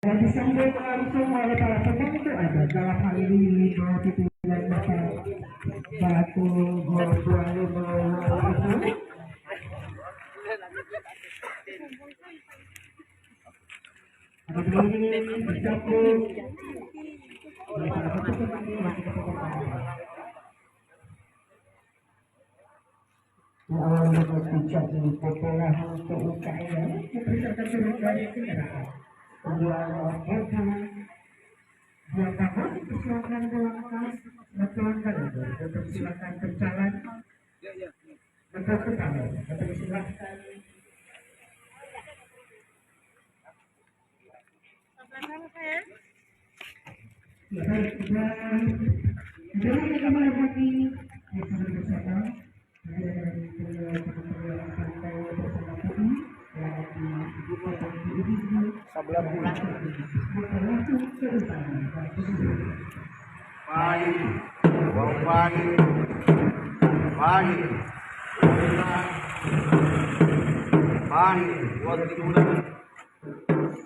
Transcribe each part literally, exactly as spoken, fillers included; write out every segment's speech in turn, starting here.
Disambut langsung oleh para pembantu adat, dalam hal ini Bapak Titian Bapak Batu Hotwali Mawaliku. Ada dua ini disambut oleh para pembantu adat. Awal dengan puncak di popolah untuk U K M, dipersilakan turun dari kendaraan. Kedua, awal kereta, dua tahun dipersilakan melangkah, berjalan kaki, dipersilakan berjalan, berjalan kaki, dipersilakan. Sebelah pulang. Pahit, wau pahit, pahit, pahit, wau timulan,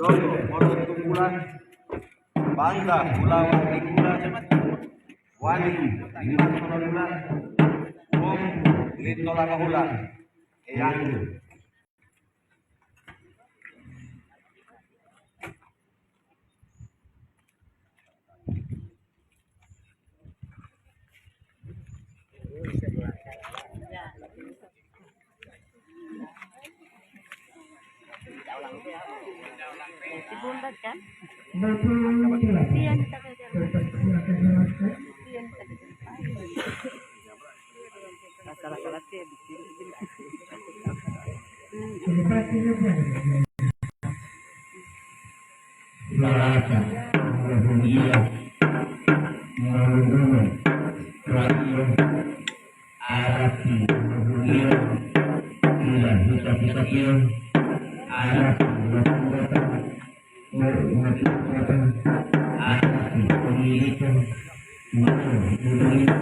doyo, wau timulan, banta, ulawa timulan, wani, lima tolonula, wong, lito langa hula, eyanggu. Dibuntat kan? Iya, kita kerja. Iya, kita kerja. Salah-salah sih, bikin. Baraka, Alhamdulillah, Alhamdulillah, Arati, Alhamdulillah, Ilahi, Tapi, Tapi, Arati, Alhamdulillah, Arati, Alhamdulillah, Alhamdulillah.